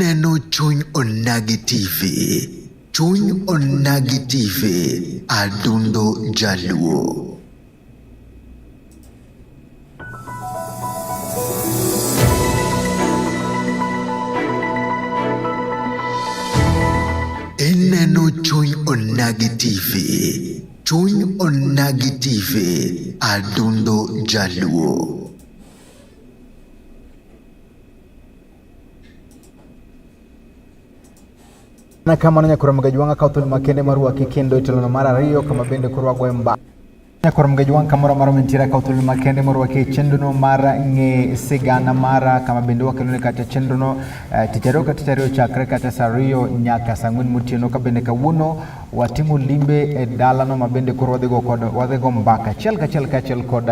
Ineno Chuny Onagi TV. Chuny Onagi TV. Adundo Jaluo. Ineno Chuny Onagi TV. Chuny Onagi TV. Adundo Jaluo. Na kamano nyakoro Mgajwang'a kawo thuolo makende mar rwaki kendo e tielo mar ariyo kama bende koro wagoyo mbaka. Nyakoro Mgajwang' kamoro amora mantiere akawo thuolo makende mar rwaki e chenrono mar ng'e sigana mara kama bende wakelone kata chenrono tich ariyo ka tich ariyo chakre kata saa ariyo nyaka saa ang'wen motieno ka bende kawuono watimo limbe e dalano ma bende koro wadhigo kod wadhigo mbaka achiel kachiel kaachiel kod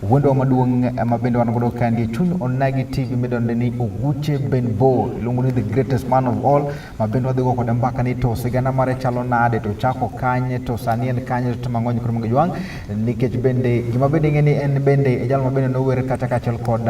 Wuondwa maduong' ma bende wan godo kaendi e chuny Onagi TV midonde ni Oguche Benbo, iluongo ni the greatest man of all, ma bende wadhigo kode mbaka ni to sigana mare chalo nade, to chako kanye, to sani en kanye, to timo ang'o nyikoro mag jwang', nikech bende gima bende ing'e ni en bende e jal ma bende nower kata kaachiel kod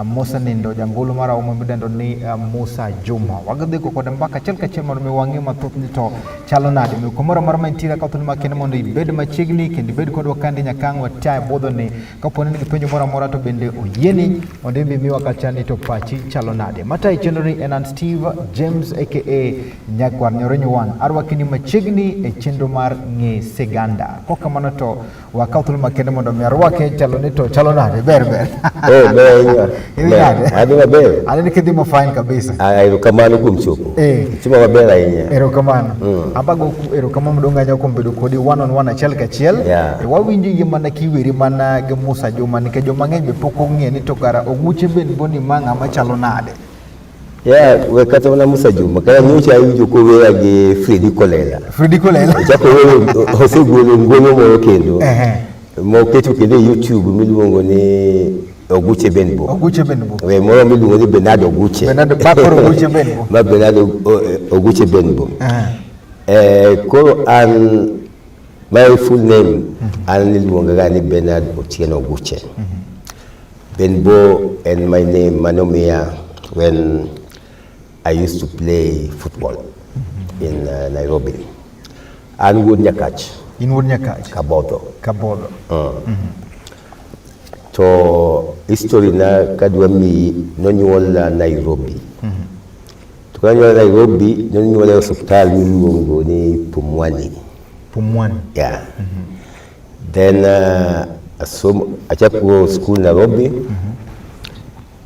mosenindo jangolo mar auma midendo ni Musa Juma. Wadhigo kode mbaka achiel kachiel mondo mi wang'e mathoth ni to chalo nade. Omiyo kumoro amora ma intiere ka thuolo makende mondo ibed machiegni kendo ibed kodwa kandi nyaka ang' wachaye budhoni. Kapo ni in gi penjo moro amora to bende oyieni mondo in be imiwa kacha ni to pachi chalo nade. Matayi chenro ni en an Steve James aka Nyakwar Nyoro Nyuwan. Arwaki ni machiegni e chenro mar Ng'e Siganda. Kokamano to wakaw thuolo makende mondo mi arwake chalo ni to chalo nade ber ber. Eh, ber ahinya. Idhi nade? Adhi maber. Aneno kidhi mo fine kabisa. Ah, erokamano kuom chopo. Eh. Itimo maber ahinya. Erokamano. Abago erokamano maduong' ahinya kuom bedo kodi one on one achiel kachiel. Yeah. E, wawinjo yie mana kiweri mana gi Musa Juma nikech joma ng'eny be pok ong'e ni to kara Oguche Ben Boni ma ng'ama chalo nade. Yeah, we kata mana Musa Juma, kata nyocha awinjo koweya gi Fredi Kolela. Fredi Kolela. Ochako weyo, osegolo ngolo moro kendo. Ehe. Moketo kendo e YouTube miluongo ni Oguche Benbo. Oguche Benbo. We moro miluongo ni Bernard Oguche. Bernard, ma koro Oguche Benbo. Ma Bernard Oguche Benbo. Ehe. Eh, koro an my full name an iluonga ga ni Bernard Otieno Oguche. Benbo en my name manomiya when I used to play football in Nairobi. An wuod Nyakach. In wuod Nyakach? Kabodho. Kabodho. To history na kadwa miyi nonyuola Nairobi. To ka nonyuola Nairobi, nonyuola e osiptal miluongo ni Pumwani. Pumwani. Yeah. Then achako school Nairobi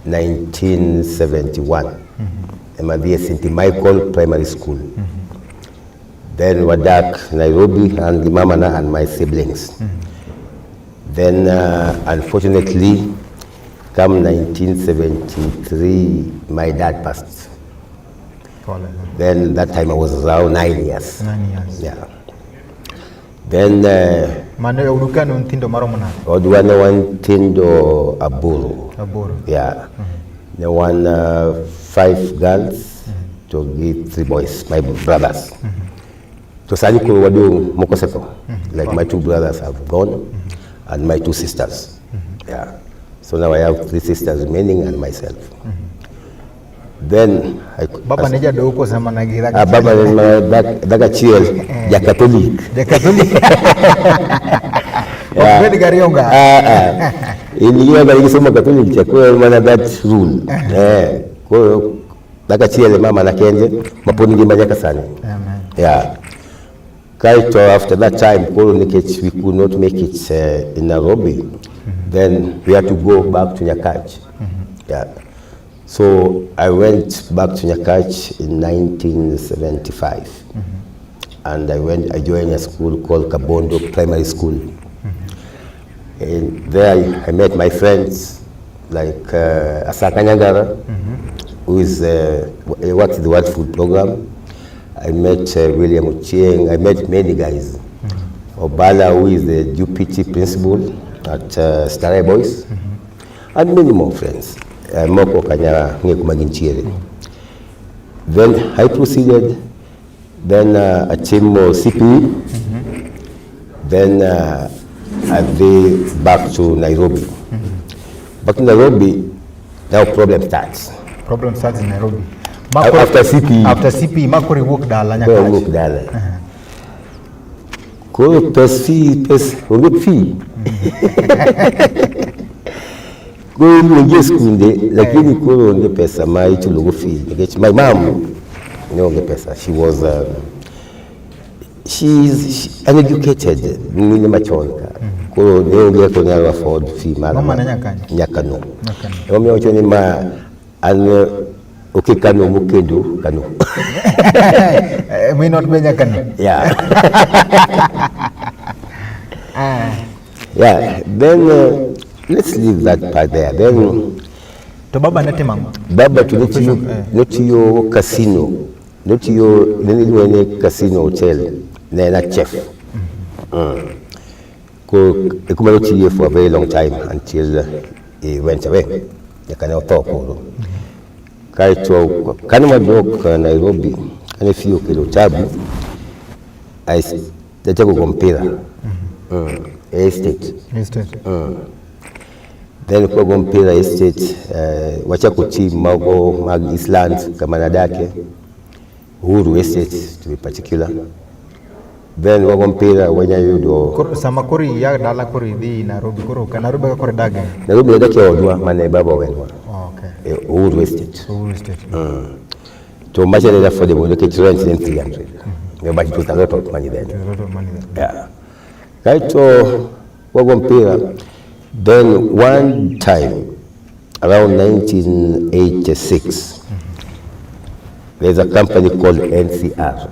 1971. Ema dhi e St. Michael Primary School. Then wadak Nairobi and gi mama na and my siblings. Then unfortunately, come 1973, my dad passed. Pole. Then that time I was around 9 years. 9 years. Yeah. Then Mano e odu kane un nyithindo maromo nade? Odwa ne wan nyithindo aboro. Aboro. Yeah. Ne wan 5 girls to gi 3 boys, my brothers. To sani koro wadong' moko osetho. Like my 2 brothers have gone and my 2 sisters. Yeah. So now I have 3 sisters remaining and myself. Then I, Baba ne jadoho koso mana gi Ah, baba ne mana dak achiel, ja Catholic. Ja Catholic. Ok bed gariyo nga. Ah, ah. In gi baba nigi somo Catholic cha koro mana that rule. Eh, koro dak achiel e mama na kende ma pod ngima nyaka sani. Amen. Yeah. Kaeto after that time koro nikech we could not make it in Nairobi, then we had to go back to Nyakach. Yeah. So I went back to Nyakach in 1975. And I joined a school called Kabondo Primary School. And there I met my friends like Asaka Nyangara, who is works in the World Food Program. I met William Ochieng. I met many guys. Obala, who is the deputy principal at Starehe Boys, and many more friends. Moko kanya ng'e kuma gintiere. Then I proceeded, then atimo CPE, then adhi back to Nairobi. Back to Nairobi, now problem starts. Problem starts in Nairobi. After CPE. After CPE ma koro iwuok dala Koro nyaka. awuok dala. Koro pes fee, pes onge fee. Koro iluongi e skunde lakini koro onge pesa ma ichulogo fee nikech my mom ne onge pesa. She was she is uneducated, mine machon ka. Koro ne onge kaka onyalo afford fee mar Mama ne nyaka ni? Nyakano. Nyakano. Emomiyo awacho ni ma an oke Kano mokendo Kano. Minot be nyaka ni. Yeah. Yeah, then let's leave that part there. Then To baba ne timo ang'o? Baba to notiyo casino, notiyo ne iluonge ni Casino Hotel, ne en a chef. Ko e kuma notiye for a very long time until he went away. Nyaka ne otho koro. Kaeto kane wadok Nairobi, kane fee okelo tabu, nachako go mpira e estate. Estate. Then kwago mpira estate, wachako team mago mag Eastland kama nadake, Uhuru Estate to be particular. Then wago mpira wanyayudo. Koro sama koro iya dala koro idhi Nairobi, koro ka Nairobi ka koro idage. Nairobi nadak e odwa mane baba owenwa. Oh, okay. E Uhuru Estate. Uhuru Estate. To macha ne affordable nikech rent ne en 300. Yeah, but it was a lot of money then. There's a lot of money there. Yeah. Kaeto wago mpira. Then one time around 1986, there's a company called NCR.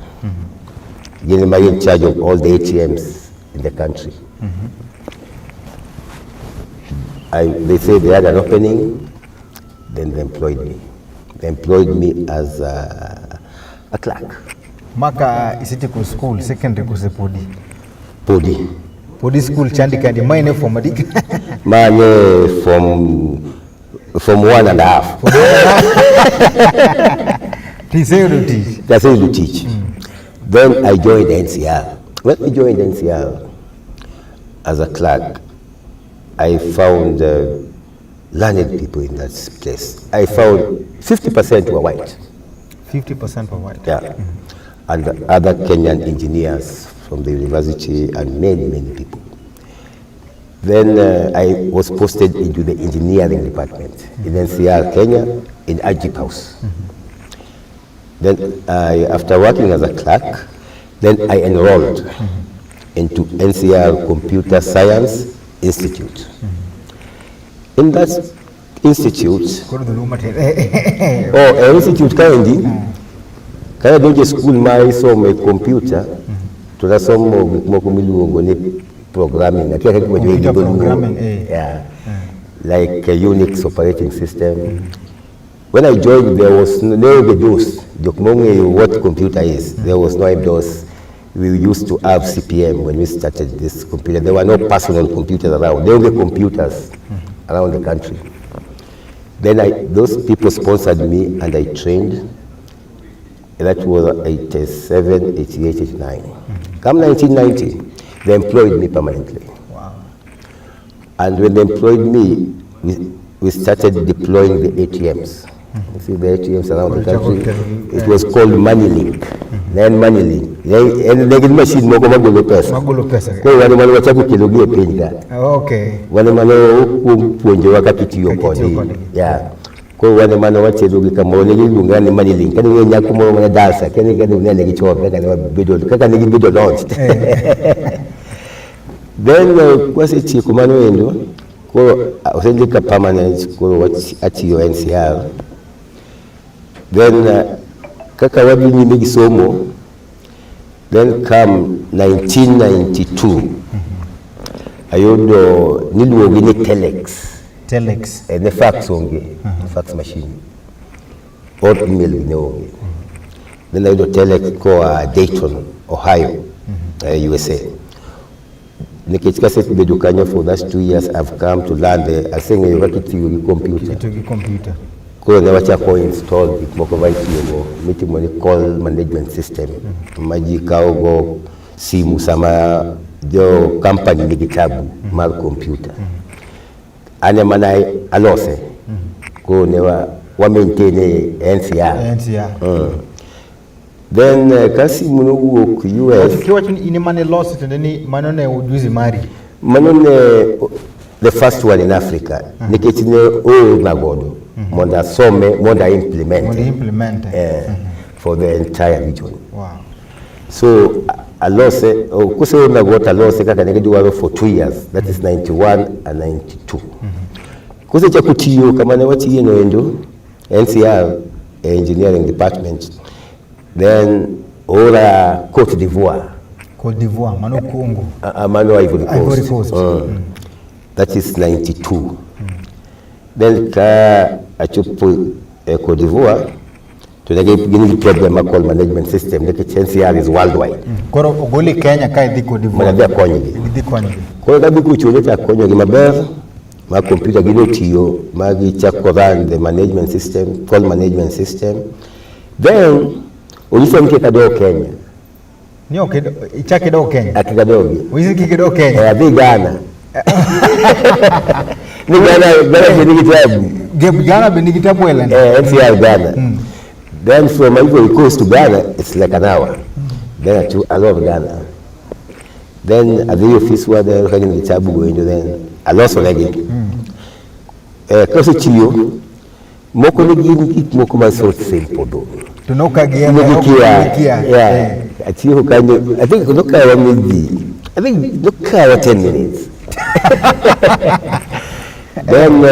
Gin ema in charge of all the ATMs in the country. They say they had an opening, then they employed me. They employed me as a clerk. Maka isetieko school secondary kose podi? Podi. Podi school chandi kandi mae ne form adi? Mane form one and a half. Tiseyudo tich. That's to teach. Then I joined NCR. When I joined NCR as a clerk, I found learned people in that place. I found 50% were white. 50% were white. Yeah. And other Kenyan engineers from the university and many, many people. Then I was posted into the engineering department in NCR Kenya in Agip House. Then after working as a clerk, then I enrolled into NCR Computer Science Institute. In that institute, Koro dholuo matin. Oh, e institute kaendi, kane adonjo e skul ma isome computer, to nasomo gik moko miluongo ni programming. Akia kaka iwacho gi Computer dholuo. Programming, eh. Yeah. Like a Unix operating system. When I joined, there was no, ne onge DOS. Jok mong'eyo what computer is. There was no DOS. We used to have CPM when we started this computer. There were no personal computers around. There were computers around the country. Then those people sponsored me and I trained. That was 87, 88, 89. Come 1990, they employed me permanently. Wow. And when they employed me, we started deploying the ATMs. You see the ATMs around the country. It was called MoneyLink. Ne en MoneyLink. Ne en ne gin machine moko magolo pesa. Magolo pesa. Koro wan ema ne wachako kelogi e piny ka. Okay. Wan ema ne okwong puonjowa kaka itiyo Kaka itiyo kodgi. kodgi. Yeah. Koro wan ema ne waterogi kamoro ne giluonga ni MoneyLink. Kane ng'e nyako moro mane Dalsa, kane unene gi chon kaka ne wabedo kaka ne gibedo launched. Then kwasetieko mano endo, koro osendika permanent, koro atiyo NCR. Then kaka wadhi nyime gi somo, then come 1992, ayudo niluongi ni telex. Telex. Ne fax onge, fax machine or email ne onge. Then ayudo telex koa Dayton, Ohio, USA. Nikech kasebedo kanyo for that 2 years, I've come to learn the aseng'eyo kaka itiyo gi computer. Itiyo gi computer. Koro ne wachako install gik moko ma itiyogo mitimo ni call management system ma ji kawogo simu sama jo company nigi tabu mar computer. An ema ne alose. Koro ne wa wa maintain e NCR. NCR. Then ka simu nowuok US. Kiwacho ni in ema ne lose, tiende ni mano ne ujuzi mari. Mano ne the first one in Africa, nikech ne oorna godo mondo asome, mondo a implement. Mondo implement. For the entire region. So alose, koseorna godo to alose kaka ne gidwaro for 2 years, that is 91 and 92. Kosechako tiyo kama ne watiye no endo NCR engineering department, then ora Cote d'Ivoire. Cote d'Ivoire, mano Congo. Mano Ivory Coast. Ivory Coast. That is 92. Then ka achopo Cote d'Ivoire to ne gin gi problem mar call management system, nikech NCR is worldwide. Koro ogoli Kenya ka idhi Cote Mondo d'Ivoire. Adhi akonygi. Idhi konygi. Koro kadhi kuchocho to akonyogi maber ma computer gi notiyo ma gichako run the management system, call management system. Then onyisa ni kik adog Kenya. Ni ok ichak idog Kenya. Kik adogi. Onyisi kik idog Kenya. Adhi Ghana. Ni Ghana, Ghana be nigi tabu. Ghana be nigi tabu e NCR Ghana. Then from Ivory Coast to Ghana, it's like an hour. Then I took a lot of Ghana. Then adhi office wa there ka gin gi tabu go endo, then aloso negi. Kosetiyo, moko ne gin gik moko ma so simple though. To noka gi Ne gikia. gikia. Yeah. Atieko kanyo, I think nokawa maybe, I think nokawa 10 minutes. Then,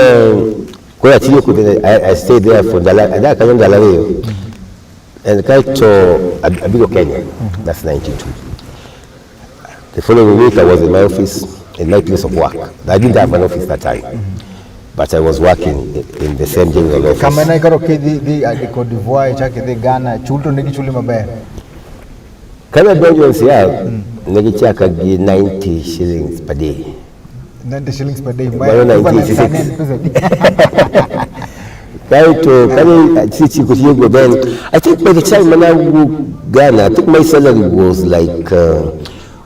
koro atieko, then I stayed there for ndalo, adak kanyo ndalo 2. And kaeto abiro Kenya, that's 92. The following week I was in my office, in my place of work. I didn't have an office that time, but I was working in the same general office. Kama ne koro kidhi dhi Cote d'Ivoire, ichak idhi Ghana, chul to ne gichuli maber. Kane adonjo NCR, ne gichaka gi 90 shillings per day. 90 shillings per day. Mano 1986. Kaeto kane atieko tiego, then I think by the time when I awuok Ghana, I think my salary was like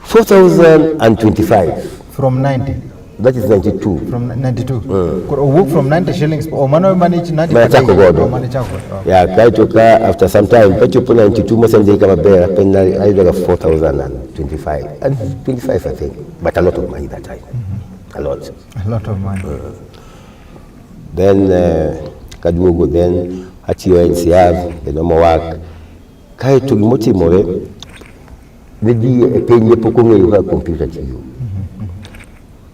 4,025. From 90. That is 92. From 92. Koro owuok from 90 shillings. O mano manich 90 per day. Mane achako godo. Oh, mane chako. Oh. Yeah, kaeto ka after some time kachopo 92 mosendika maber apenj ayudoga 4,025 and 25, I think, but a lot of money that time. A lot. A lot of money. Then kaduogo, then atiyo NCR, the normal work. Kaeto gimotimore ne ji e piny ne pok ong'eyo kaka computer tiyo.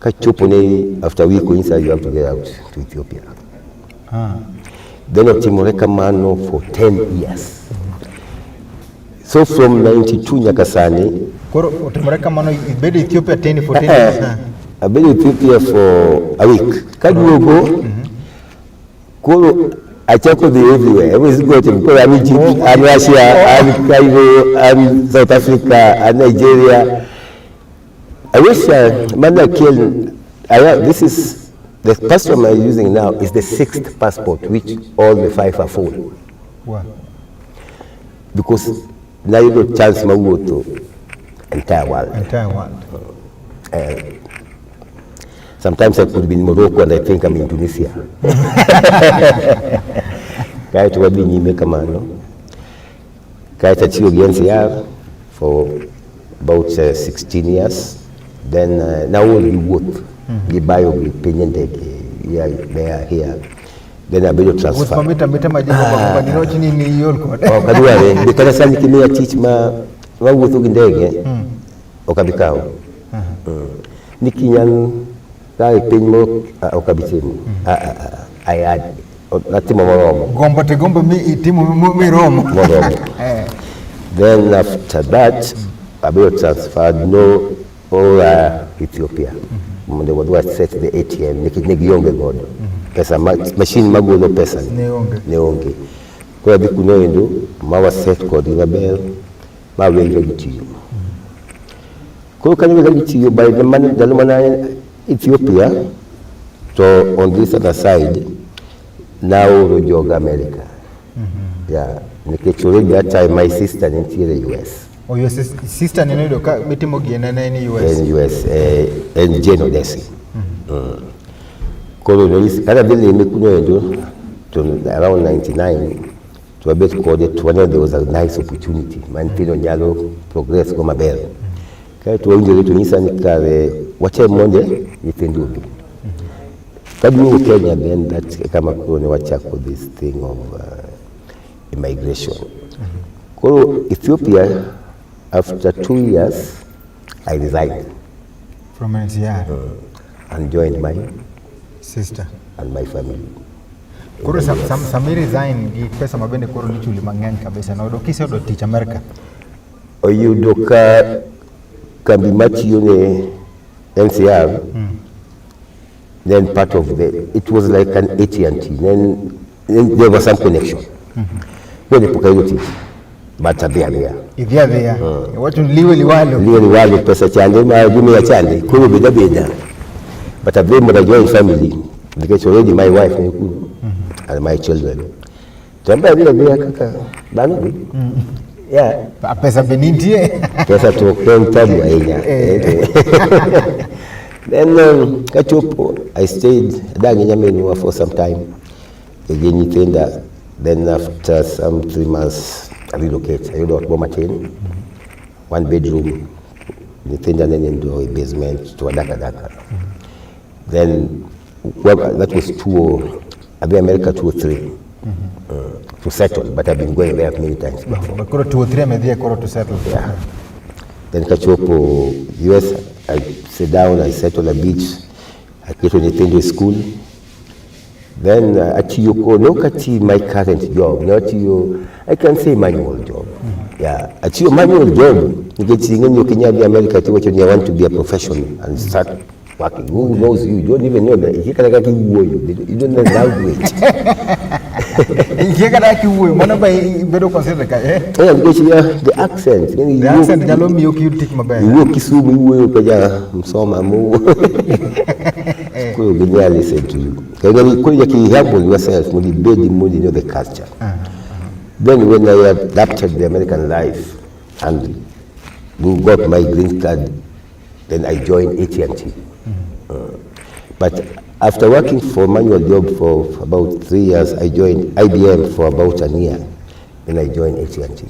Kachopo ne after week onyisa, "You have to get out to Ethiopia." Then otimore kamano for 10 years. So from 92 nyaka sani. Koro otimore kamano, ibedo Ethiopia 10 for 10 years. Abedo Ethiopia for a week. Kaduogo, koro achako dhi everywhere. Every single time. Koro an Egypt, an Russia, an Cairo, an South Africa, an Nigeria. I wish mana kiel, this is, the passport I'm using now is the sixth passport, which all the five are full. Because now you got chance mawuotho entire world. Entire world. Sometimes I could be in Morocco and I think I'm in Tunisia. Kaeto wadhi nyime kamano. Kaeto atiyo gi NCR for about 16 years. Then naol gi wuoth, gi bayo gi piny e ndege, here, there, here. Then abedo Wuoth transfer. mamit amita ma ji gombo agomba, niroch ni iol kode. Ok adware, be kata sani kimiya tich ma mawuotho gi ndege, ok abi kawo. Ni kinyal ka e piny moro, ok abi timo. Ah, I had natimo moromo. Gombo te gombo mi itimo miromo. Moromo. Then after that, abedo transferred no ora Ethiopia mondo wadhi wa set the ATM nikech ne gionge godo. Pesa ma, machine magolo pesa ni Ne onge. Ne onge. Koro adhi kuno endo ma wa set kodgi maber ma wenge gitiyo. Koro kanyo wenge gitiyo by the man, ndalo mana Ethiopia to on this other side naoro joga America. Yeah, nikech already that time my sister ne nitiere US. Oh, your sister ne noyudo ka mitimo gine ne ni US. En US, en Jane Odesi. Koro nonyisi kata dhi lime kuno endo To around 99 to wabet kode to waneno there was a nice opportunity ma nyithindo nyalo progress go maber. Kaeto wawinjore to nyisa ni kare watem mondo nyithindo obi. Kaduogo Kenya, then that kama koro ne wachako this thing of immigration. Koro Ethiopia, after 2 years, I resigned From NCR. And joined my sister and my family. Koro sami resign gi pesa ma bende koro nichuli mang'eny kabisa, noyudo kiseyudo tich Amerika. Oyudo ka kambi matiyo ne NCR, then part of the, it was like an AT&T, then there was some connection. Koro ne pok ayudo tich, but adhi adhiya. Idhi adhiya, iwacho ni liwe liwalo. Liwe liwalo, pesa chande ma gimiya chande, koro bed abeda. But adhi mondo I join family, nikech already my wife ne kuno and my children. To an be adhi adhiya kaka dhano dhi. Yeah. Pesa be nitie. Pesa to ok en tabu ahinya. Then kachopo, I stayed adak gi nyaminwa for some time gi nyithinda. Then after some 3 months I relocate, ayudo ot moro matin, one bedroom. Nyithinda ne nindo e basement to wadak adaka. Then, well, that was two, adhi America 2 or 3 to settle, but I've been going there many times before. Koro 2 or 3 amedhie koro to settle. Yeah. Then kachopo US, I sit down, I settle a bit, aketo nyithindo e school. Then atiyo ko, ne ok ati my current job, ne atiyo, I can say, manual job. Yeah, atiyo manual job, nikech ing'e ok inyal dhi America tiwacho ni I want to be a professional and start working. Who knows you? You don't even know that. Ikia kata kaka iwuoyo, you don't know the language. Ikia kata kaka iwuoyo, mano be ibedo considered ka eh? Yeah, because yeah, the accent. The accent nyalo miyo ok iyud tich maber. Iwuok Kisumu, iwuoyo ka ja Msoma mo. Koro ginyal listen to you. Koro koro nyaka i humble yourself mondo ibed mondo you know the culture. Then when I adapted the American life and we got my green card, then I joined AT&T. But after working for manual job for about 3 years, I joined IBM for about a year. Then I joined AT&T.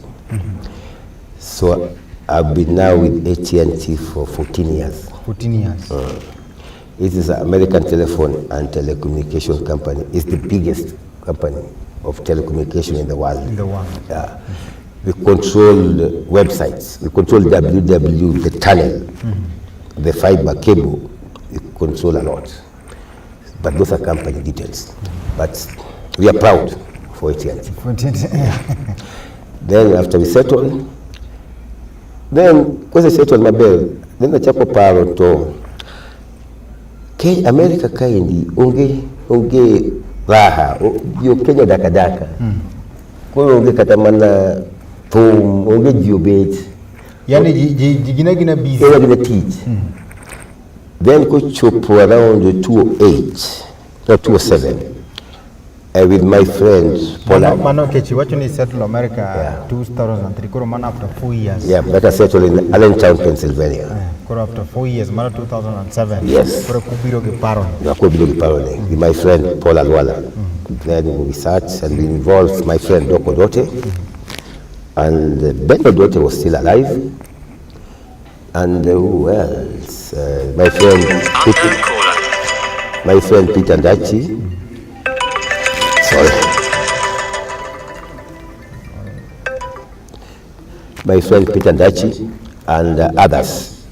So I've been now with AT&T for 14 years. 14 years. It is an American telephone and telecommunication company. It's the biggest company of telecommunication in the world. In the world. Yeah. We control websites. We control www, the tunnel, the fiber cable. We control a lot. But those are company details. But we are proud for AT&T. 14. Then after we settle, then kwese settle maber, then achako paro to ke America kaendi onge raha, jo Kenya odak adaka. Koro onge kata mana thum, onge ji obet. Yani ji gina gina busy. Era gina tich. Then kochopo around 208, no, 207, with my friend Paula. Mano kech iwacho ni settle America 2003, koro mano after 4 years. Yeah, but I settled in Allentown, Pennsylvania. Koro after 4 years, mano 2007. Yes. Koro kubiro gi paro. Nakobiro gi paro ne with my friend Paul Alwala. Then we sat and we involved my friend Doko Odote. And Ben Odote was still alive. And who else? My friend Peter, my friend Peter Ndachi. Sorry. My friend Peter Ndachi and others.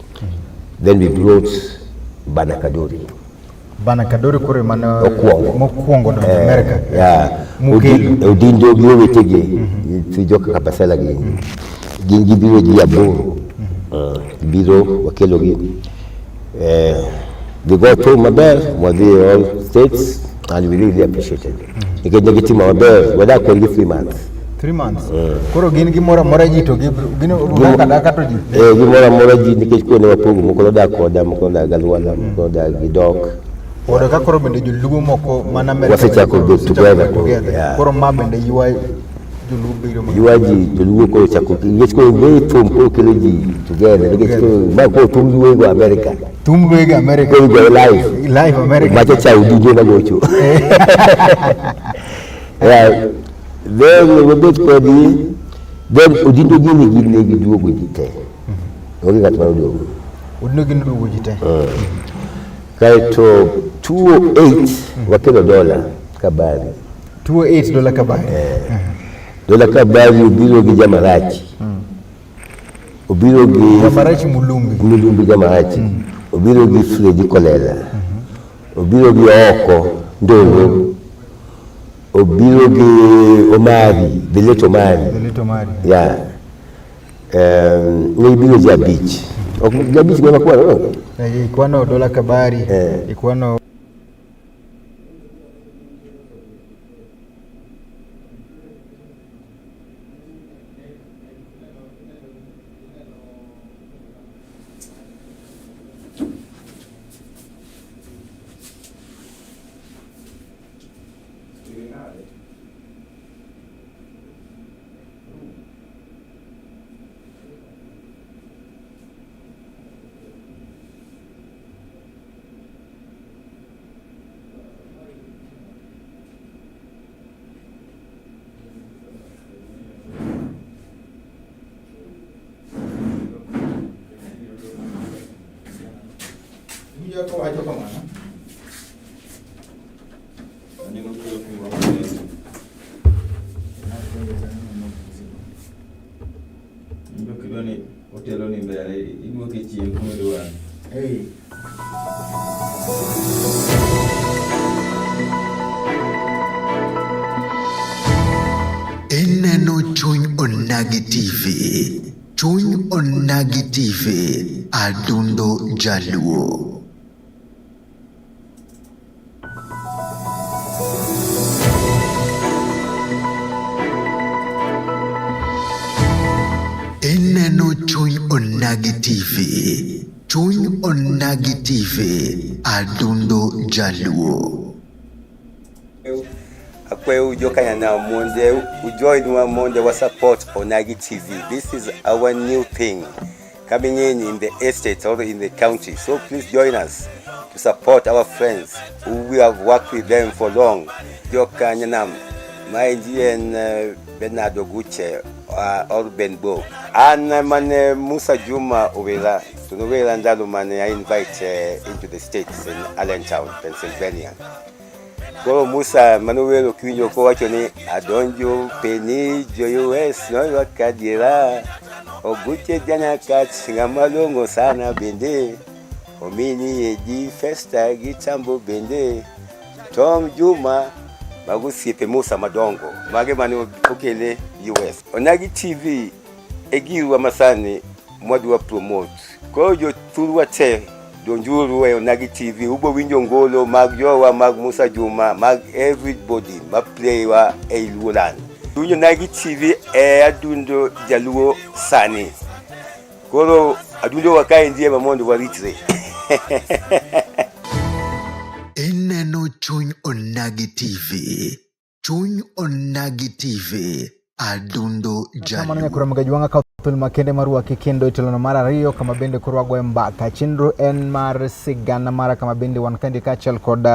Then we brought Bana Kadori. Bana Kadori koro mano Mokwongo. Mokwongo donjo America. Yeah. Mokelo. Odindo gi owetege, nyithi joka Kabasela gin. Gin gibiro ji aboro. Gibiro wakelogi. They got home maber, wadhi e all states and we really appreciated it. Nikech ne gitimo maber, wadak kodgi 3 months. 3 months. Koro gin gimoro amora ji to gin dak adaka to ji. Eh, gimoro amora ji, nikech koro ne wapogo, moko nodak koda, moko nodak gi Alwala, moko nodak gi Dok. Odo ka koro bende joluo moko man America Wasechako bende bet koro together osechako koro, together. Yeah. Koro ma bende ywa joluo biro mang'eny. Ywa ji joluo koro chako, nikech koro ng'e thum koro kelo ji together, nikech koro ma koro thum luo igo America. Thum luo igo America. Koro igo live. Live America. Macha cha Odinjo magocho. Yeah. Then wabet kodgi, then odindo gini gi ne giduogo ji te. Onge ng'at ma oduogo. Odindo gini oduogo ji te. Kaeto 208 wakelo dola Kabari. 208 dola Kabari. Dola Kabari obiro gi Jamarachi. Obiro gi Jamarachi Mulumbi. Mulumbi Jamarachi. Obiro gi Fredi Kolela. Obiro gi Oko Ndolo. Obiro gi Omari, the late Omari. The late Omari. Yeah. Ne ibiro ji abich. Ok ji abich go makwano no? Eh, ikwano Dola Kabari, ikwano Wacho kamano. Otelo ni mbele, iduoke chien kuma idwaro. Hey. Ineno Chuny Onagi TV. Chuny Onagi TV. Adundo Jaluo. Ineno Chuny Onagi TV. Chuny Onagi TV. Adundo Jaluo. Akwayo jokanyanam mondo ujoinwa mondo wa support Onagi TV. This is our new thing coming in the estate or in the county. So please join us to support our friends who we have worked with them for long. Jokanyanam, maendi en Bernard Oguche or Ben Bo. An mane Musa Juma Owera, to nowera ndalo mane I invite into the States in Allentown, Pennsylvania. Koro Musa manowero kiwinjo kowacho ni adonjo peni jo US noywak adiera Oguche janyakach ng'ama long'o sana bende omini eji Festa gi Tambo bende Tom Juma mago osiepe Musa madongo mage mane okele US. Onagi TV e girwa masani mwadwa promote. Koro jothurwa te donjuru e Onagi TV ubo winjo ngolo mag jowa mag Musa Juma mag everybody ma play wa e Luoland. Winjo Onagi TV e adundo jaluo sani. Koro adundo wa kaendi ema mondo waritre. Ineno Chuny Onagi TV. Chuny Onagi TV. Adundo Kamano Jaluo. nyakura Mgajwanga ka thul makende marwaki kendo e tielo mar ariyo kama bende koro wagoye mbaka. Chenro en mar sigana mara kama bende wan kandi kaachiel kod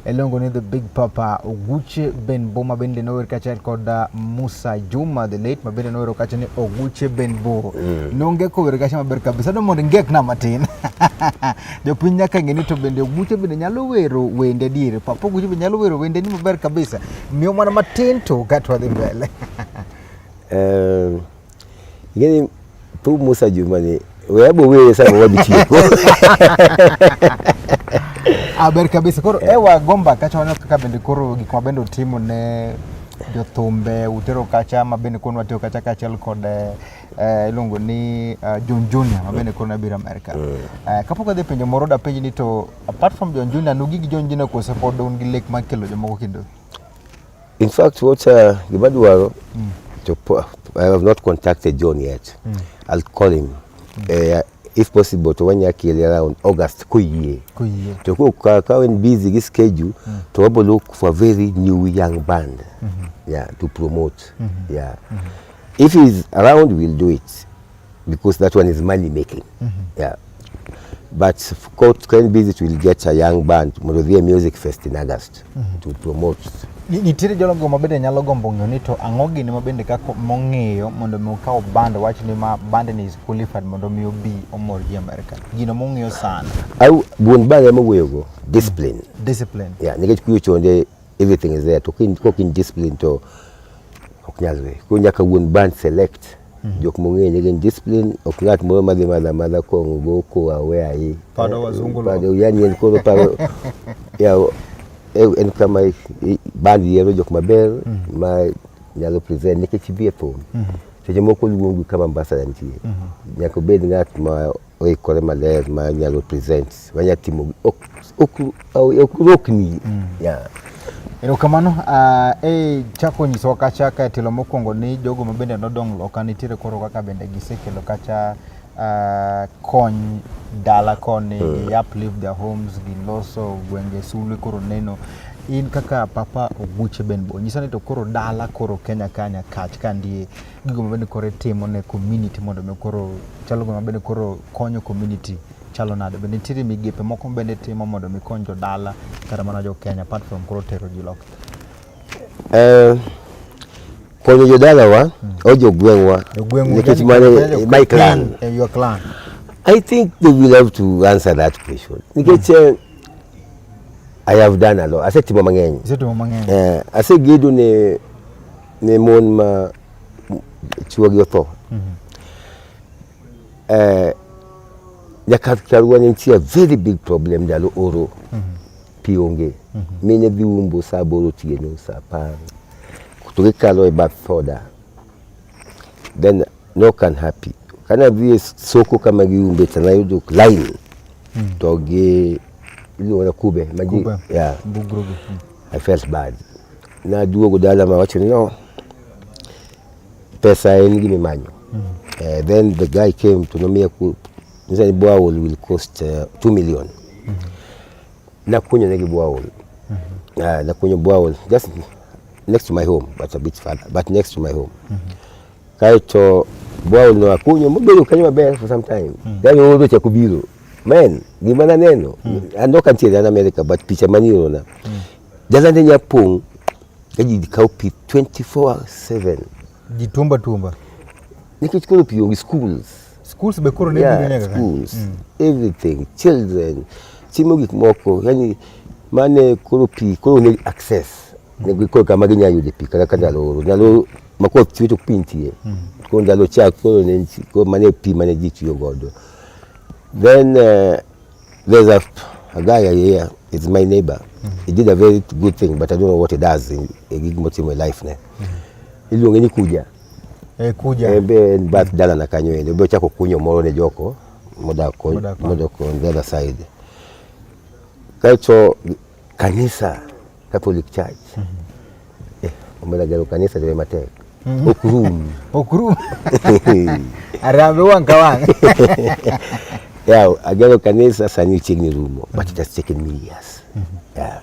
iluongo ni The Big Papa Oguche Ben Bo ma bende nower kaachiel kod Musa Juma the late ma bende nowero kacha ni Oguche Ben Bo. Nongeko wer kacha maber kabisa. Adwa mondo ingekna matin. Jopiny nyaka ng'e ni to bende Oguche bende nyalo wero wende adier. Papa Oguche bende nyalo wero wende ni maber kabisa. Miyo mana matin to kato wadhi mbele. Ing'eni thum Musa Juma ni we abo were sama wadhi tieko. Ah, ber kabisa. Koro ewa gomba kacha waneno kaka bende koro gik ma bende otimo ne jothumbe utero kacha ma bende koro nwatiyo kacha kaachiel kod iluongo ni John Junior ma bende koro nabiro Amerika. Kapok adhi penjo moro dapenji ni to apart from John Junior nugi gi John Junior koso pod un gi lek mar kelo jomoko kendo? In fact, what gima dwaro to I have not contacted John yet. I'll call him. If possible to wanya kele around August koyie. Koyie. To ko ka en busy gi schedule to wabo look for a very new young band. Yeah, to promote. Yeah. If he's around, we'll do it because that one is money making. Yeah. But if court can busy, we'll get a young band, Morovia Music Fest in August, to promote Nitiere jogo ma bende nyalo gombo ng'eyo ni to ang'o gini ma bende kaka mong'iyo mondo mi okaw band wach ni ma band ni is qualified mondo mi obi omor ji Amerika. Gino mong'iyo sana. Au wuon band ema wuoyogo discipline. Discipline. Yeah, nikech kuyo chonde everything is there to kok in discipline to ok nyalre. Koro nyaka wuon band select jok mong'eyo ni gin discipline ok ng'at moro madhi madha madha kong'o go koa we ahi. Pado wazungu lo. Pado yani en koro paro yeah, en kama band yiero jok maber ma nyalo present nikech idhi e thum. Seche moko luongi kama ambassador nitie. Nyaka obed ng'at ma oikore maler ma nyalo present, ma nyalo timo ok rokni. Yeah. Erokamano. E chako nyisowa kacha ka e tielo mokwongo ni jogo ma bende nodong' loka nitiere koro kaka bende gisekelo kacha kony dala koni gi uplift their homes, giloso gwenge sulwe koro neno. In kaka Papa Oguche Benbow, nyisa ni to koro dala koro Kenya ka Nyakach ka ndie gigo ma bende koro itimo ne community mondo mi koro chalo gima bende koro konyo community chalo nade? Bende nitiere migepe moko ma bende timo mondo mi kony jodala kata mana jo Kenya apart from koro tero ji loka? Konyo jodalawa o jogweng'wa Jogweng'u, nikech yani mano jo- my clan. Your clan. I think they will have to answer that question nikech I have done a lot, asetimo mang'eny. Isetimo mang'eny. Asegedo ne mon ma chuogi otho. Nyaka karwa ne nitie a very big problem ndalo oro. Pi onge. Mine dhi umbo saa 8 otieno, saa 10. To gikalo e bath soda. Then no can happy. Kana dhi e soko kama giumbe to nayudo line. To gi iluongo ni kube. Ma ji, Kube. yeah. Mbugrugi. I felt bad. Naduogo dala ma wacho ni no, pesa en gima imanyo. Then the guy came to nomiya ku nyisa ni borehole will cost 2 million. Nakunyo negi borehole. Nakunyo borehole just next to my home, but a bit further, but next to my home. Kaeto borehole no akunyo mobedo kanyo maber for some time. Then oro ochako biro. Man, gima naneno, an ok antiere an America, but picha maniorona. Dala ne nya pong' ka ji kawo pi 24/7. Ji tumba tumba. Nikech koro pi onge schools. Schools be koro ne biro nyaka kanyo. Schools, everything, children, timo gik moko, yani mane koro pi koro ne access. Ne koro kama ginya yude pi kata ka ndalo oro. Ndalo ma koth chwe to pi nitie. Koro ndalo cha koro ne nitie, koro mane pi mane ji tiyo godo. Then there's a guy here, it's my neighbor. He did a very good thing, but I don't know what he does in e gik motimo e life ne. Iluonge ni Kuja. Kuja. En be en bath dalana kanyo endo. Be ochako kunyo moro ne joko modak Modak koni. Modak on the other side. Kaeto kanisa Catholic Church. Omera gero kanisa to matek. Ok rum. Ok rum. Arambe wang' ka wang'. Yeah, agero kanisa sani chiegni rumo, but it has taken me years. Yeah.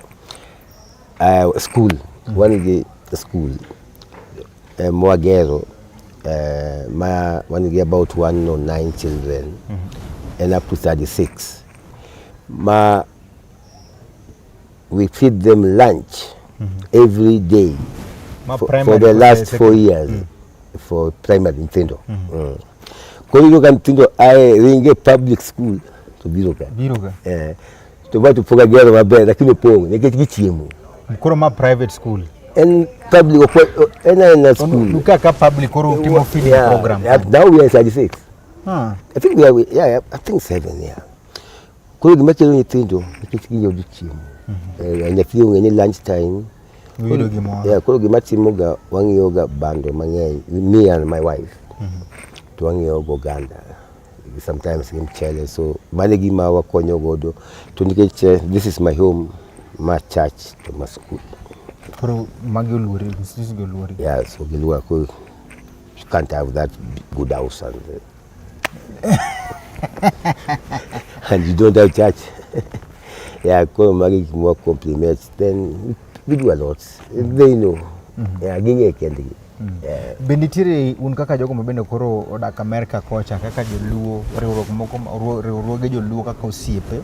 School, wan gi school mwagero ma wan gi about 109 children and up to 36 ma we feed them lunch every day Ma for primary the kod last 4 secondary. years for primary nyithindo. Koro iyudo ka nyithindo ae ringe public school to biro ka. Biro ka. To ma to pok agero maber lakini opong' nikech gichiemo. Koro ma private school. En public ok en aena school. Duka ka public koro timo feeding program. Yeah, now we are 36. Ah. I think we are, yeah, I think 7, yeah. Koro gima kelo nyithindo nikech giyudo chiemo. Nyathi ong'e ni lunch time. Uyudo gimoro. Yeah, koro gima timoga wang'iyo ga bando mang'eny, me and my wife. To wang'iyo go oganda. Sometimes gi mchele, so mano e gima wakonyo godo. To nikech this is my home, ma church to ma school. Koro magi oluori, institutions gi oluori. Yeah, so giluora koro you can't have that good house and you don't have church. Yeah, koro magi gik mwa compliment. Then we do a lot. They know. Yeah, ging'e kendgi. Yeah. Be nitiere un kaka jogo ma bende koro odak Amerka kocha kaka joluo, riwruok moko riwruoge joluo kaka osiepe,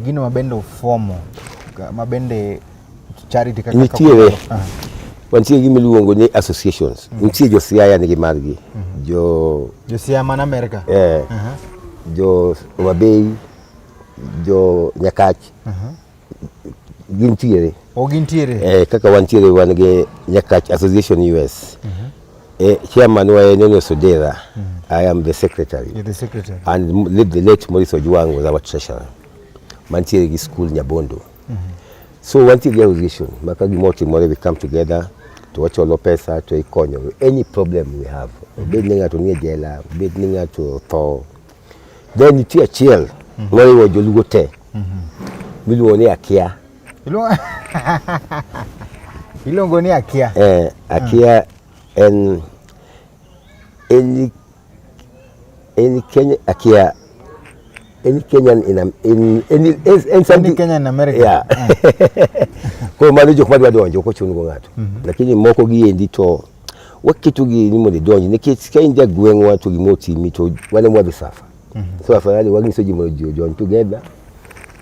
gino ma bende ufomo ma bende charity kaka Nitiere. Ah. Wantie gi miluongo ni associations. Nitie jo Siaya nigi margi. Jo Jo Siaya man America. Jo Homa Bay, jo Nyakach. Gintiere. O gintiere. Kaka wantiere wan gi Nyakach Association US. Chairman wa en Enos Odera. I am the secretary. You're the secretary. And the late Maurice Ojwang was our treasurer. Mantiere gi school Nyabondo. So wantie gi association ma ka gimoro otimore we come together to wacholo pesa to ikonyo any problem we have. Obed ni ng'ato nie jela, obed ni ng'ato otho. Then nitie achiel moriwo joluo te miluongo ni Akia. Iluongo ni Akia. Akia en any Kenya Akia any Kenyan in any in something Any Kenyan in America. Yeah. Koro mano jok madwa donjo ok ochun go ng'ato. Lakini moko giendi to waketo gi ni mondo idonji nikech ka in jagweng'wa to gima otimi to wan ema wadhi suffer. So afadhali wanyiso ji mondo ji ojoin together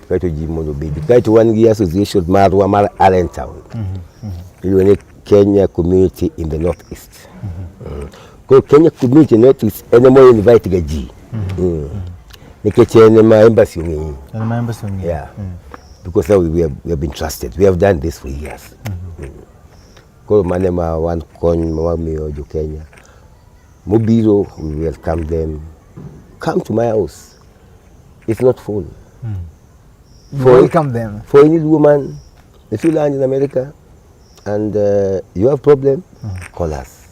kaeto ji mondo obedi. Kaeto wan gi association marwa mar Allentown. Iluongo ni Kenya Community in the North East. Koro Kenya Community in the North East en ema invite ga ji. Nikech en ema embassy ong'eyi. En ema embassy ong'eyi. Yeah. Because now we have been trusted. We have done this for years. Koro mano ema wan kony ma wamiyo jo Kenya. Mobiro, we welcome them. Come to my house. It's not full. Welcome them. For any woman, if you land in America and you have problem, call us.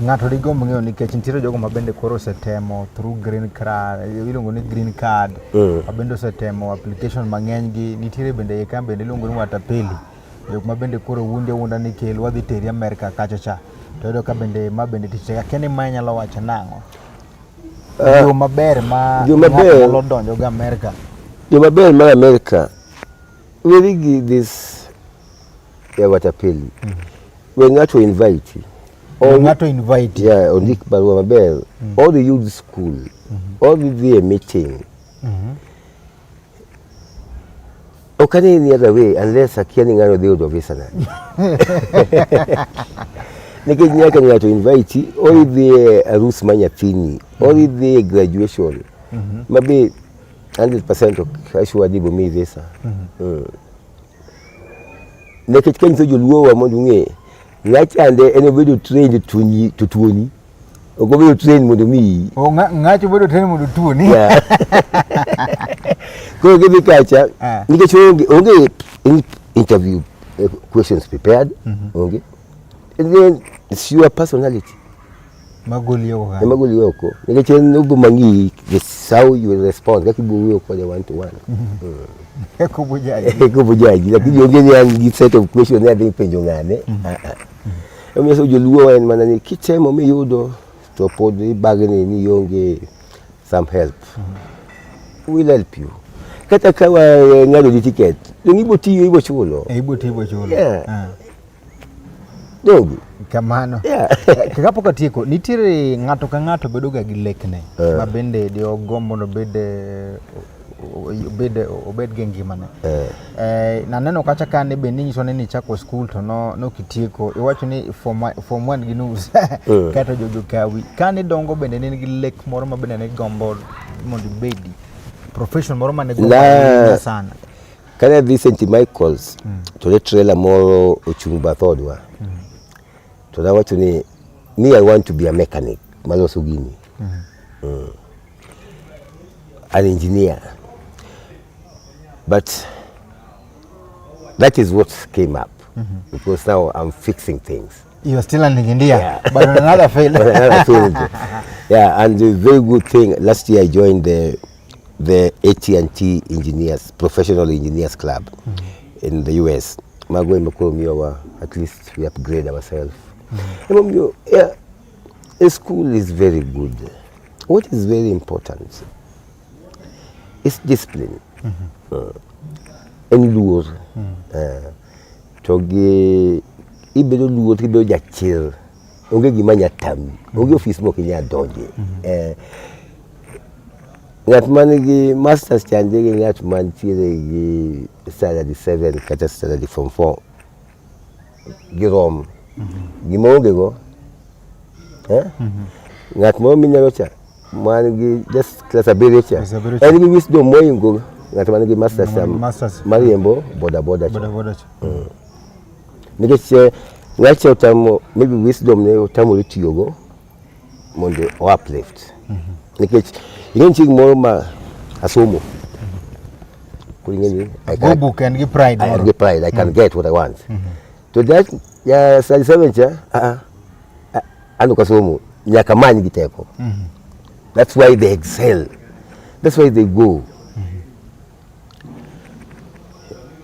Ng'ato digomb ng'eyo nikech nitiere jogo ma bende koro osetemo through green card, iluongo ni green card, ma bende osetemo application mang'eny gi nitiere bende iye ka bende iluongo ni watapeli, jok ma bende koro wuondi awuonda ni kel wadhi teri Amerika kacha cha, to iyudo ka bende ma bende tich tek. Akia ni ma inyalo wacho nang'o? Yo maber ma Yo maber- ng'ato nyalo donjo go Amerika. Yo maber mar Amerika, weri gi this ya watapeli. We ng'ato invite. Or ng'ato invite. Yeah, ondik barua maber. Or youth school. Or dhi e meeting. Ok ane any other way unless akia ni ng'ano dhi yudo visa nade. Nikech nyaka ng'ato invite or idhi e arus mar nyathini or idhi e graduation ma be 100% ok assure ni bomiyi visa. Nikech kanyiso joluo wa mondo ung'e ng'achande en obedo trained to tuoni ok obedo trained mondo omiyi. O ng'acho bedo trained mondo otuoni. Yeah. Koro gidhi kacha nikech onge interview questions prepared onge. And then it's your personality. Magoli oko kanyo. Ema goli oko. Nikech en obo mang'i it's how you will respond kaka ibo wuoyo kode one to one. Eko bujaji. Eko bujaji lakini onge ni an gi set of questions ni adhi penjo ng'ane. Omiyo so joluo en mana ni kitemo miyudo to pod ibagni ni ionge some help. We'll help you. Kata ka wang'ado ni ticket, dong ibo tiyo ibo chulo. Ibo tiyo ibo chulo. Yeah. Donge? Kamano. Yeah. Kapok atieko, nitiere ng'ato ka ng'ato bedo ga gi lekne ma bende diogomb mondo obed gi ngimane. Naneno kacha ka ne bende inyiso ni nichako skul to nokitieko, iwacho ni form 1 gi nus kaeto jogi okawi. Kane idongo bende ne in gi lek moro ma bende ne igombo mondo ibedi, profession moro mane igombo ahinya sana. Kane adhi St. Michael's, to ne trailer moro ochung' bath odwa. To nawacho ni, me I want to be a mechanic maloso gini. An engineer. But that is what came up. Because now I'm fixing things. You are still an engineer, Yeah. but on another field. On another field. Yeah, and the very good thing, last year I joined the AT&T Engineers, Professional Engineers Club in the US. Mago ema koro miyowa, at least we upgrade ourselves. Emomiyo, yeah, a school is very good. What is very important is discipline. En luor. To gi ibedo luor to ibedo jachir. Onge gima nya tami. Onge ofis mok inyal donje. Ng'at man gi masters chande gi ng'at mantiere gi standard 7 kata standard form 4 girom. Gima onge go eh? Ng'at moro minyalo cha man gi just class abiriyo cha Class abiriyo cha. en gi wisdom moingo ng'at man gi masters cha Man gi masters. mariembo boda boda cha. Boda boda cha. Nikech ng'acha otamo maybe wisdom ne otamore tiyogo mondo o uplift. Nikech ing'e nitie gimoro ma asomo. Koro ing'e ni I Go can, book en gi pride I moro. have pride, I can get what I want. To that ya study seven cha, ah ah, an ok asomo, nyaka amany gi teko. That's why they excel. That's why they go.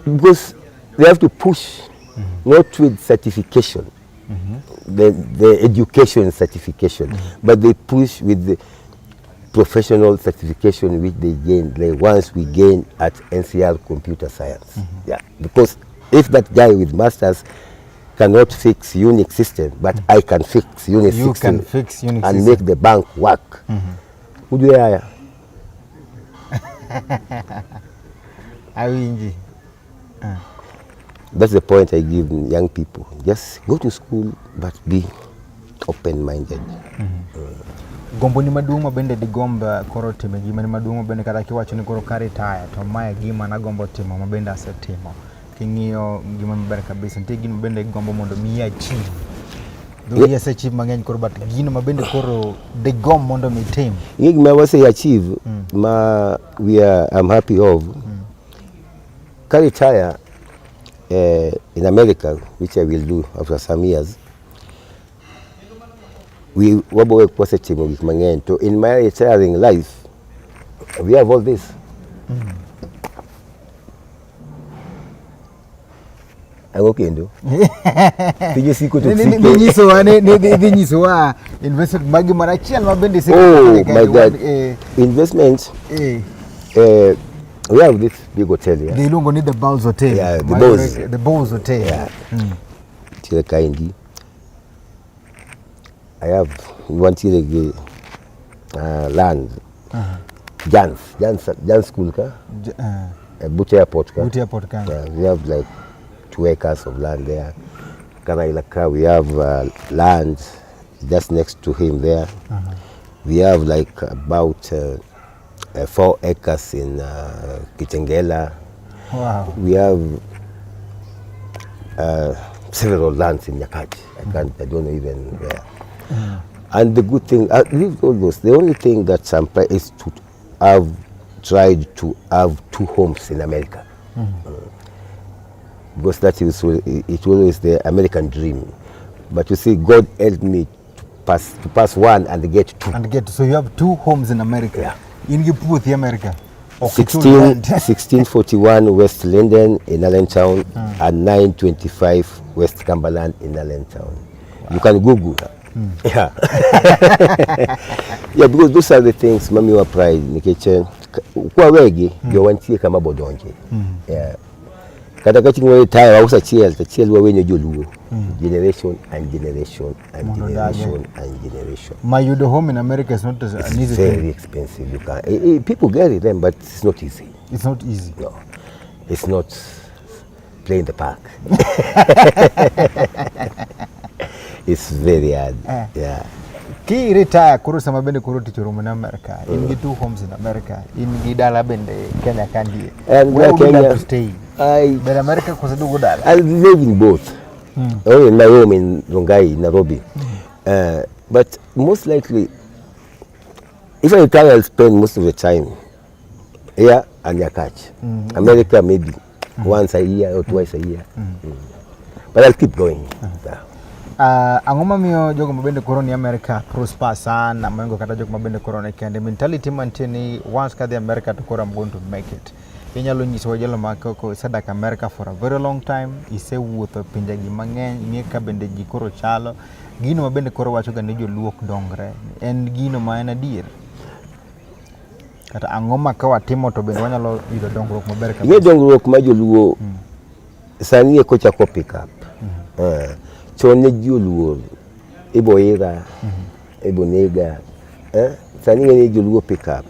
Because they have to push, not with certification, the education certification, but they push with the professional certification which they gain, the ones we gain at NCR Computer Science. Yeah, because if that guy with masters cannot fix Unix system, but I can fix Unix You system can fix Unix and system. make the bank work. Ujue haya. Awinji. That's the point I give young people. Just go to school, but be open-minded. Gomboni maduong' ma bende digomb koro timo e ngimani maduong' ma bende kata kiwacho ni koro ka retire to mae e gima nagombo timo ma bende asetimo. King'iyo ngima maber kabisa nitie gino ma bende igombo mondo mi i achieve. Though yeah. ise achieve mang'eny koro but gino ma bende koro digomb mondo mi itim. Ing'e gima wase achieve ma we are, I'm happy of. Ka retire in America, which I will do after some years, we wabo wasetimo gik mang'eny. To in my retiring life, we have all this. Ang'o kendo? Piny osiko to sike. Ninyisowa ni idhi nyisowa investment magi mar achiel ma bende isetimo Oh kaka my God. Investment. Eh. We have this big hotel here. Dhi iluongo ni The Bowls Hotel. Yeah, The Ma Bowls. The Bowls Hotel. Yeah. Nitiere kaendi. I have wantiere gi land. Jans, Jans, Jans School ka. But airport ka. But airport ka. Yeah, we have like 2 acres of land there. Karaila ka, we have land just next to him there. We have like about 4 acres in Kitengela. Wow. We have several lands in Nyakach. I can't, I don't know even where. And the good thing, I leave all those. The only thing that some is to have tried to have 2 homes in America. Because that is, it always the American dream. But you see, God helped me to pass 1 and get 2. And get, so you have 2 homes in America. Yeah. In Giputhi, America. Okay, 1641 West Linden in Allentown and 925 West Cumberland in Allentown. Wow. You can Google. Yeah. Yeah, because those are the things mami wa pride nikech kwa wegi jo wantie kama bodonje. Yeah. Kata ka chieng' retire wauso achiel to achiel wawenyo joluo. Generation and generation and Mondo dage. generation and generation. Ma yudo home in America is not an It's easy very thing. expensive. You can, people get it then, but it's not easy. It's not easy. No, it's not play in the park. It's very hard. Yeah. Ki retire koro sama bende koro tich oromo ne America. In gi 2 homes in America. In gi dala bende Kenya ka ndie. And Where would you Kenya, like to stay? I But America koso duogo dala? I live in both. Oh, in my home in Rongai, Nairobi. But most likely, if I retire, I'll spend most of the time here and Nyakach. America maybe once a year or twice a year. But I'll keep going. Yeah. Ang'o mamiyo jogo mabende koro ni America prosper sana mohingo kata jogo mabende koro ni kende? Mentality mantie ni once kadhi America to koro I'm going to make it. Inyalo nyisowa jalo ma koko isedak America for a very long time, isewuotho pinje gi mang'eny, ing'e ka bende ji koro chalo. Gino ma bende koro wacho ga ni joluo ok dongre, en gino ma en adier? Kata ang'o ma ka watimo to bende wanyalo yudo dongruok maber kabisa? Ing'e dongruok ma joluo sani eko chako pick up. Chon ne ji oluor, ibo ira, ibo nega. Sani ing'e ni joluo pick up.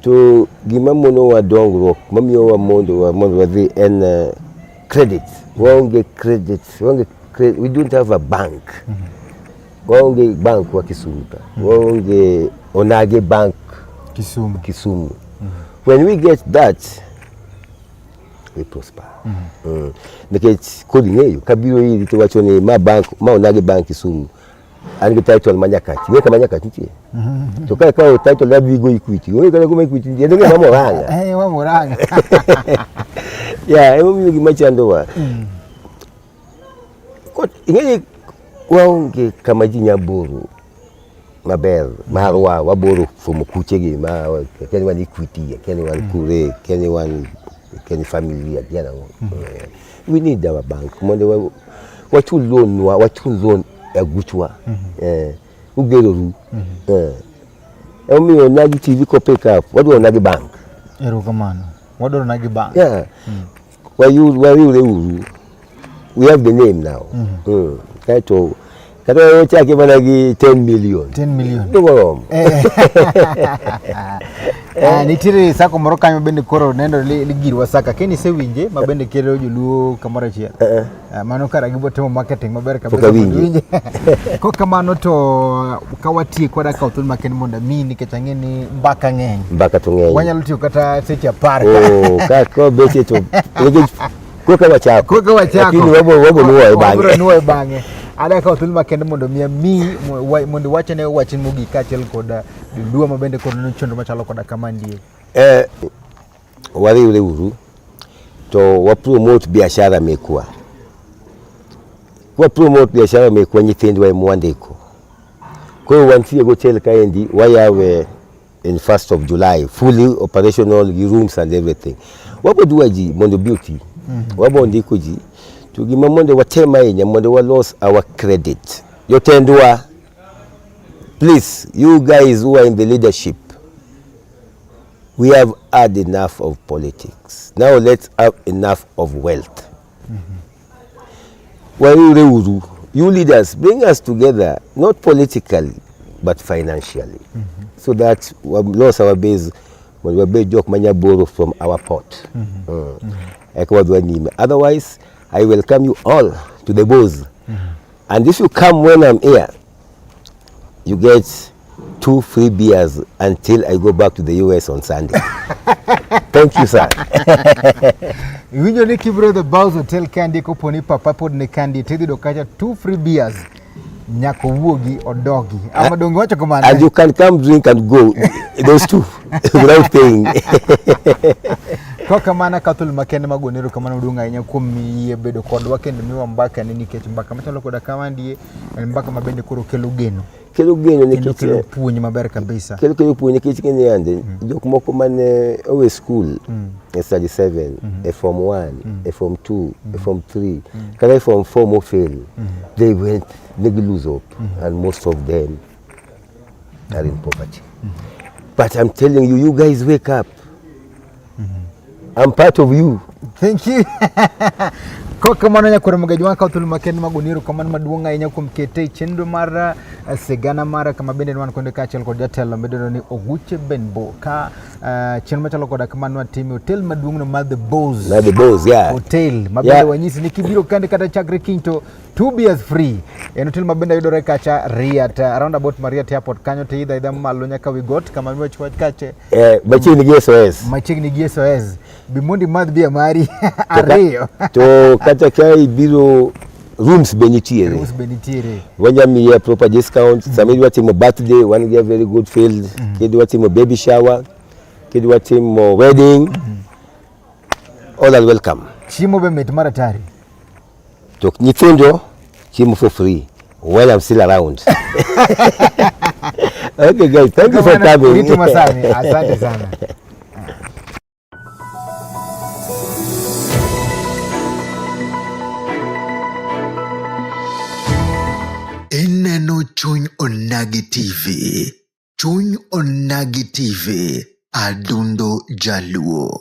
To gima monowa dongruok, mamiyowa mondo wadhi en credit. Waonge credit, waonge credit, we don't have a bank. Waonge bank wa Kisumu ka. Waonge Onagi Bank Kisumu. Kisumu. When we get that, we prosper. Nikech kod ing'eyo kabiro iri to wacho ni ma bank, ma Onagi Bank Kisumu. An gi title ma Nyakach. Ing'e kama Nyakach nitie? To ka ikawo title adhi go Equity. Onge kata kuma Equity nitie. Donge ma Murang'a. Eh, wa Murang'a. Yeah, emomiyo gima chandowa. Kot ing'e ni waonge kama ji nya boro maber marwa waboro from kuchegi ma akia ni wan Equity, akia ni wan kure, akia ni wan akia ni family, akia nang'o. We need our bank mondo wachul loan wa wachul loan e aguchwa. Ugeroru. Emomiyo Onagi TV ko pick up, wadwaro Onagi Bank. Erokamano. Wadwaro Onagi Bank. Yeah. Wariwre uru. We have the name now. Kaeto kata wachake mana gi 10 million. 10 million. Dongo oromo. Nitiere sako moro kanyo bende koro nendo li girwa saka keni isewinje ma bende kelo joluo kamoro achiel. Mano kara gibo timo marketing maber kabisa. Pok awinje. Mondo iwinje. Kok kamano to ka watieko wadwa kawo thuolo makende mondo amiyi nikech ang'e ni mbaka ng'eny. Mbaka to ng'eny. Wanyalo tiyo kata seche 10. Oh, ka beche to nikech koka wachako. Koka wachako. Lakini wabo nuoye bang'e. Wabro nuoye bang'e. Adwa kawo thuolo makende mondo mi amiyi mondo iwachne wach mogik kaachiel kod joluo ma bende koro neno chenro machalo koda kama ndie. Wariwre uru to wa promote biashara mekwa. Wa promote biashara mekwa nyithindwa ema wandiko. Koro wantie gi hotel kaendi wayawe in 1st of July fully operational gi rooms and everything. Wabo dwa ji mondo obi oti. Wabo ndiko ji to gima mondo watem ahinya mondo walos our credit. Jotendwa, please, you guys who are in the leadership, we have had enough of politics. Now let's have enough of wealth. Wariwre uru, you leaders, bring us together, not politically, but financially, so that we lose our base, when we base jok manya borrow from our pot. Eka wadhi nyime. Otherwise, I welcome you all to the Bows. And if you come when I'm here, you get 2 free beers until I go back to the US on Sunday. Thank you, sir. Iwinjo ni kibiro the Bows Hotel kandi kopo ni papa pod ni kandi tidhi yudo kacha 2 free beers nyaka owuogi odogi. Ama donge wacho kamano? And you can come drink and go, those 2, without paying. Kok kamano Kathol makende magoni erokamano maduong' ahinya kuom yie bedo kodwa kendo miwa mbaka ni nikech mbaka machalo koda kama ndie en mbaka ma bende koro kelo geno. Kelo geno Kendo nikech kelo puonj maber kabisa. Kelo puonj nikech ing'e yande jok moko mane owe school e study 7, e form 1, e form 2, e form 3, kata e form 4 mofail, they went, they lose hope, and most of them are in poverty. But I'm telling you, you guys wake up. I'm part of you. Thank you. Kok kamano nyakwar Magaji wa kawo thuolo makende magoni erokamano maduong' ahinya kuom kete e chenro mar sigana mara kama bende wan kode kaachiel kod jatelo midendo ni Oguche Benbow ka chenro machalo koda kama nwatime hotel maduong' no mar The Bows. Mar The Bows, yeah. Hotel ma bende wanyisi ni kibiro kande kata chakre kiny to 2 beers free. En hotel ma bende yudore kacha Riat, around about Mariat Airport kanyo to idho aidha malo nyaka wi got kama miwach wach kache. Machiegni gi SOS. Machiegni gi SOS. Bi mondo imadh bia mari ariyo. To kata ka ibiro rooms be nitiere. Rooms be nitiere. Wanya miye proper discount. Sama idwa timo birthday, wan gi a very good field. Kidwa timo baby shower, kidwa timo wedding, all are welcome. Chiemo be mit mar atari. To nyithindo chiemo for free while I'm still around. Okay guys, thank you for coming. Ritu masani, asante sana. Ineno Chuny Onagi TV. Chuny Onagi TV. Adundo Jaluo.